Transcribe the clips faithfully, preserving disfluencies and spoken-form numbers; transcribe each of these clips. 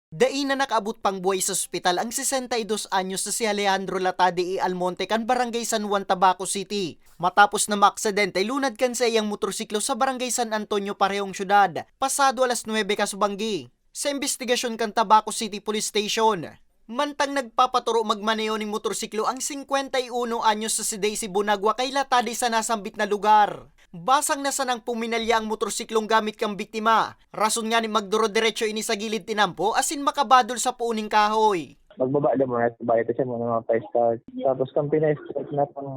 Dai na nakaabot pang buhay sa ospital ang sesenta y dos anyos na si Alejandro Latadi y Almonte kan Barangay San Juan, Tabaco City, matapos na maaksidente lunad kan saiyang motorsiklo sa Barangay San Antonio, parehong syudad, pasado alas nuebe kasubanggi. Sa imbestigasyon kan Tabaco City Police Station, mantang nagpapaturo magmaneho ning motorsiklo ang singkwenta y uno anyos na si Daisy Bonagua kay Latadi sa nasambit na lugar. Basang na sanang puminalya ang motorsiklong gamit kan biktima, rason ngani magduro-diretso ini sa gilid tinampo asin makabadol sa puon ning kahoy. Magbaba na muna sa bahay, tapos siya muna mga pa-start. Tapos kung pina-start na pang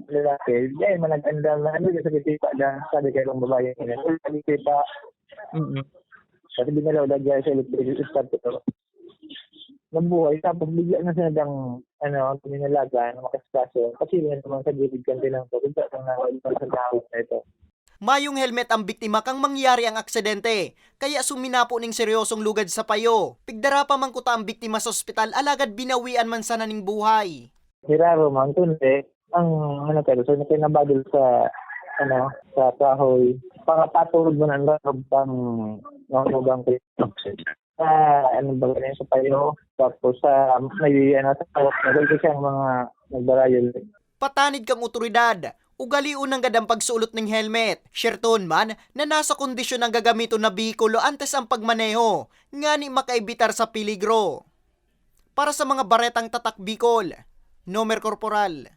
lalaki, yan, manag-andam na, ano, sa kitipa na, sabi kayo ng babae, yun, "Uy, kitipa." Mm. Kasi binalaw na dyan sa electric start ito. Nabuhay, tapos bigla na siya dang, ano, tuminalaga na makasikaso. Kasi yun naman sa gilid kan tinampo, bigla kang nakaibang sa tao na ito. Mayong helmet ang biktima kan mangyari ang aksidente, kaya suminapo ning seryosong lugad sa payo. Pigdara pa man kuta ang biktima sa ospital, alagad binawian man sana ning buhay. Hiraro man, kundi ang, ano, pero sa pinabagol sa, ano, sa kahoy, pangapaturod mo na ang loob pang, ano, bang sa, ano ba ganyan, sa payo, tapos sa, may, ano, sa hawak na, dahil siyang mga nagbarayol. Patanid kan otoridad, ugalion nanggad an pagsulot nin helmet. Syertohon man na nasa kondisyon an gagamiton na behikulo antes an pagmaneho, ngani makaibitar sa peligro. Para sa mga baretang Tatak Bicol, Nomer Corporal.